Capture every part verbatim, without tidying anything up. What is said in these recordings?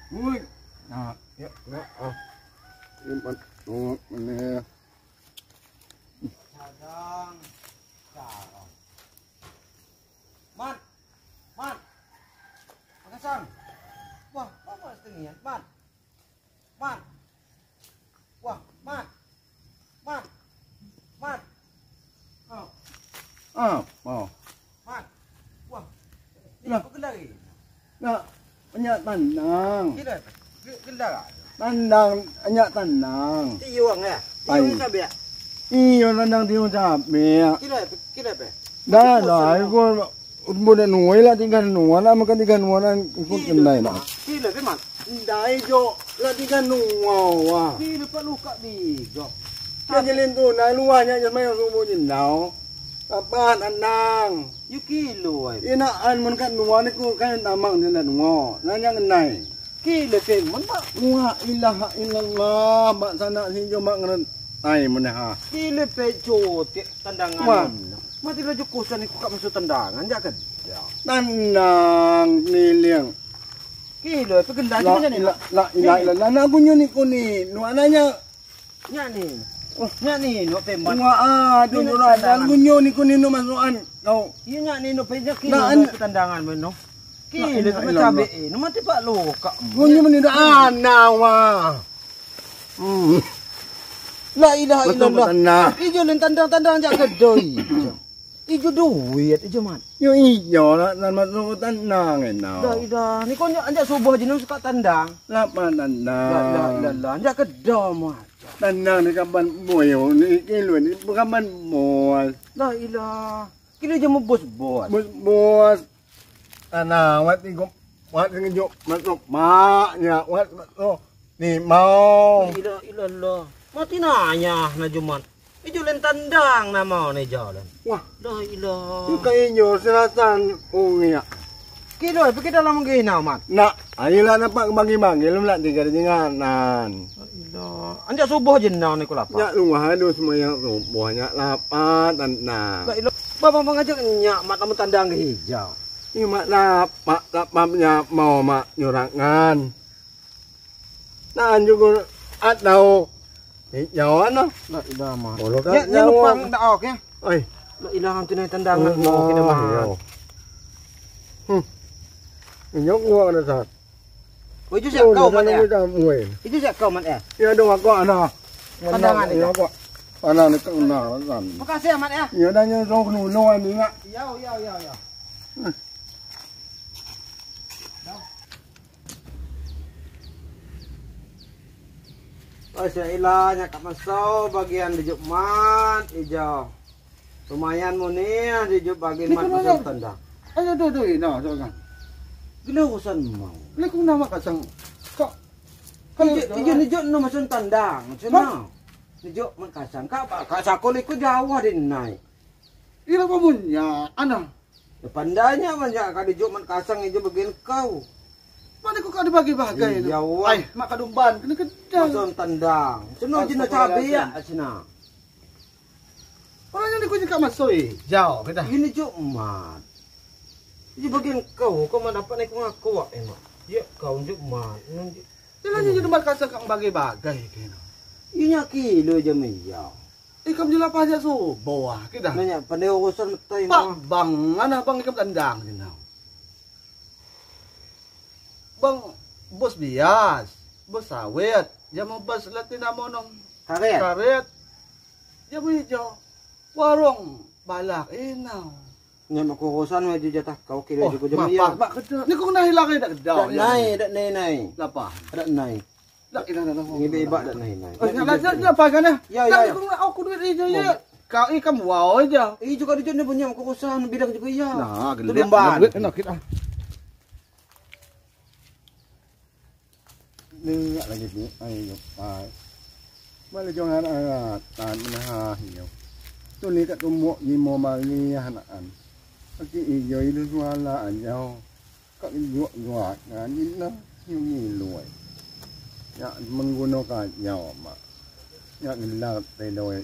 Ui. Nah, ya, ya, ah. Ini, oh, ini. Sadang, sadang. Mat, Mat. Makasang. Wah, apa setengah, Mat? Mat. Wah, Mat. Mat. Mat. Oh. Ah, oh. Mat. Wah. Ni apa gelar ni? Nak, nya tandang. Gelar. Ge-, gelar. Tandang, nya tandang. Tiung ya. Ai. Tiung cabe ya. Iyo, tandang tiung cabe. Gelar, gelar apa? Dah lah, ikut Bode nuwe la tiga nuwe, la maka tiga nuwe la ikut kendai la. Kilo pe, Mat. Ndai jo la tiga nuwe wa. Kilo pe lu ka tiga. Ka jilin tu, ndai luwa nya jasmai subuh jindau. Apa tandang? Yu kilo ai. Ina an mun ka nuwe ni ku kan tamang ni la nuwe. La nya ngenai. Kilo pe, Mat, Mat. La ilaha illallah, Mat, sana si jo Mat ngeren. Ai, mun ha. Kilo pe jo ti tandangan. Wah. Mat, ilo jo kosan iku ka maso tandangan, jak ke. Tandang keliling. Kilo pe gendang la, ila, la, ila, ila, la, na gunyo ni kuni, nu ananya. Nyak ni. Oh. Nyak ni, nu pe, Mat. Wah, ah, tu, nu, na gunyo ni kuni, nu masoan. Kau. Iyo, nyak ni, nu pe, nyak kilo, na, an-, pe tandangan, men, nu. Kilo, la ilaha illallah. Cabe, eh, nu mati pak lo, kak. Gunyo meni dah, ah, nawa. Hmm. La ilaha illallah. Ijo len tandang-tandang jak kedai. Ijo duit, ijo, Mat. Yo, ijo la, nan maso tandang, eh, no. Dah, dah. Ni ko nyak, anjak subuh aja, nu suka tandang. Lapa tandang? La ilaha illallah. Anjak kedai, Mat. Tandang ni kaban boy, ni kilo ni kaban boy. La ilaha. Kilo ja mo bos-bos. Bos-bos. Tandang, wat igo, wat ngejo, maso mak, nya, wat, maso ni mau. La ilaha illallah. Mati nanya na jo, Mat. Ijo len tandang na mau ni jalan. Wah. La ilaha. Ka ijo serasan ungi ya. Kilo, pe ke dalam gina, Mat. Nak, ayolah, napa bagi-bagi, lem nak tiga di nganan. La ilaha. Anjak subuh aja, nau ni ku lapa. Nyak luwa adu semayang subuh, nyak lapa, tandang. La ilaha. Bapa mengajak nyak, Mat, kamu tandang ke hijau. Ni, Mat, lapa, lapa, nyak mau, Mat, nyurangan. Nah, juga atau hijau, ano? La ilaha, Mat. Olo ka. Nyak, nyak jauh. Numpang dak, oke. Oi. La ilaha, antu na tandangan mo, kena, Mat. Iyo. Hmm. Inyo kuat ada sat. Oh, ijo siap kau, Mat, ya? Ijo siap kau, Mat, ya? Ya, dong, aku anak. Pandangan ijo. Aku anak ni kena, kan. Makasih, Mat, ya. Ya, dah, nyo, so, kena, no, ni, ngak. Iyo, iyo, iyo, iyo. Hmm. Oh, sa ila, nyak ka maso bagian di Jumat, ijo. Lumayan mo ni, di Jumat bagi mat maso tandang. Ayo, do, do, ino, do, kan. Gila urusan mo. Ni ku nama kasang. Kak. Ijo, ijo ni jo no maso tandang, maso no. Ni jo mat kasang. Kak, kak sako liku jauh di nai. Ila pamunnya, ana. Ya, pandanya manja ka di jo mat kasang ijo bagian kau. Mana ku ka dibagi-bagai, no? Iya, wah. Ai, mak ka dumban, kena kedang. Maso tandang. Seno jino cabe ya, sena. Orang yang dikuji ka maso, eh. Jauh, kita. Ini jo mat. Ijo bagian kau, kau ma dapat naik ngaku, eh, mak. Ya, kau jo mat. Jalan jo mat kasang ka bagi-bagai, kena. Inya kilo jam iya. Ikam jela pajak subo, ah, kita. Nanya, pandai urusan betai, Pak, mah. Bang, ana bang ikam tandang, kita. Bang, bos bias, bos sawit, jamu bos latin amonong. Karet. Karet. Jamu ijo. Warung balak, ino. Nya mak urusan, maju jatah kau kilo. Oh, juga jamu iya. Mak, mak, kedang. Ni ku naik lagi dak kedang. Dak naik, dak naik, naik. Lapa? Dak naik. Dak, ina, ina, ina. Ngibi ibak dak nai, nai. Oh, ina, ina, ina, apa kan, eh? Ya, ya, ya. Aku, aku duit ijo, ya. Kau ikam wow aja. Ijo ka di jo ni punya, aku kosan, bilang juga ya. Nah, gede. Duit, enak kita. Ni lagi ni, ai, yo, ai. Mala jong anak-anak, tan menahah, yo. Tu ni ka tu mo, ni mo mali, anak-anak. Aki, yo, idu suala, yo. Ka yo, yo, ngan, ni na, yo, ni luai. Ya, mengguno ka, yo, ma. Ya, ngelak, te, luai.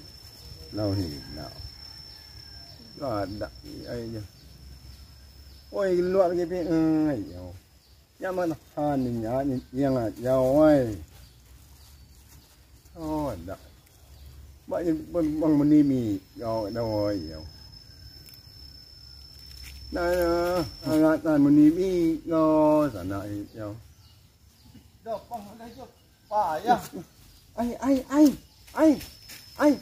Lau, hi, na. Ada, ai, yo. Oi, luai lagi, pi, ai, yo. Nya ma na han ni nya ni yang a ya wai. Oh, da. Ba ni bang muni mi ya da wai ya. Na ya, ala ta muni mi ya sana ya. Da pang da jo pa ya. Ai, ai, ai. Ai. Ai.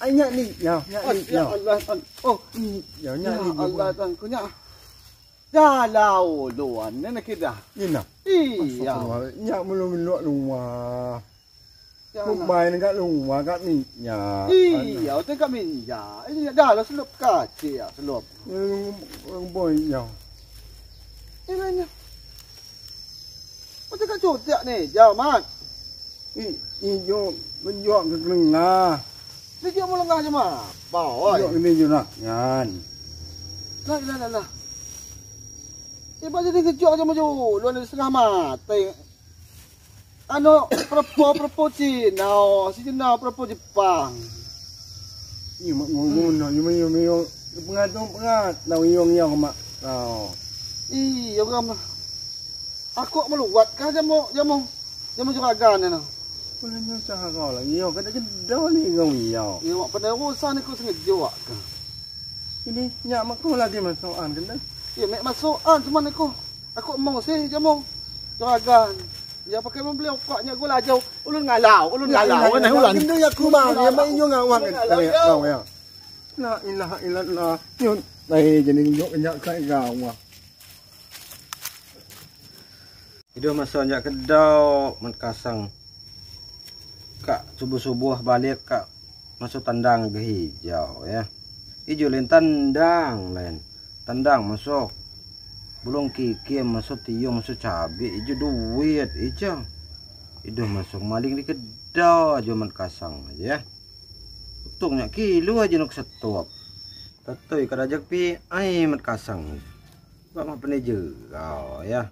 Ai, nya ni ya, nya ni ya. Allah, oh, ya nya ni ya. Allah, tan ku nya. Dah lau luan nena kida. Nina. Iya. Astagfirullah. Nya mulu mulu luan. Mumbai ni ka luan ka minya. Iya, ote ka minya. Ini dah la selop kaci ya, selop. Boy ya. Ini nya. Ote ka cuti ni, jauh mat. I, ijo menjuak ke kelengah. Ni jo melengah je ma. Bau, oi. Ijo ni jo nak ngan. Lah, lah, lah, lah. Iba jadi kejok je maju. Luan dari setengah mati. Anu, perempuan, perempuan Cina, si Cina, perempuan Jepang. Iyo mak ngomong no, iyo mak, iyo mak, iyo. Pengatung pengat, lau iyo iyo mak. Tau. Iyo, kamu. Aku meluat kah jamu, jamu, jamu juragan ni, nah. Boleh nyusah kau lah. Iyo, kada kedau ni kau iyo. Iyo, mak pandai urusan aku sengaja kah. Ini, nya mak kau lagi masukan, kan? Iyo, mak masukan cuma aku. Aku mau sih jamu juragan. Ya, pakai membeli rokok nya gula jauh. Ulun ngalau, ulun ngalau. Nah, ulan. Kena ya aku mah, ya mak iyo ngawang kan. Kau ya. La ilaha illallah. Nyun. Ai, jadi nunjuk nya kai gawah. Iduh maso nya kedau, Mat Kasang. Ka subuh-subuh balik ka maso tandang gahijau, ya. Ijo len tandang, len. Tandang maso. Bulung kikim, maso tiung, maso cabe, ijo duit, ijo. Iduh maso maling di kedau ajo Mat Kasang aja, ya. Utung nya kilo aja nuk setup. Tatoi kada ajak pi ai Mat Kasang. Ba ma pene jegau, ya.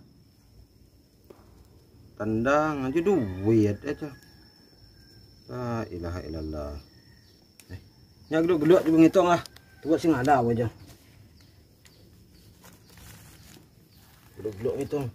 Tandang aja duit aja. La ilaha illallah. Eh, nya geluk-geluk cuba ngitung ah. Tuat sing ada aja. Geluk-geluk ngitung.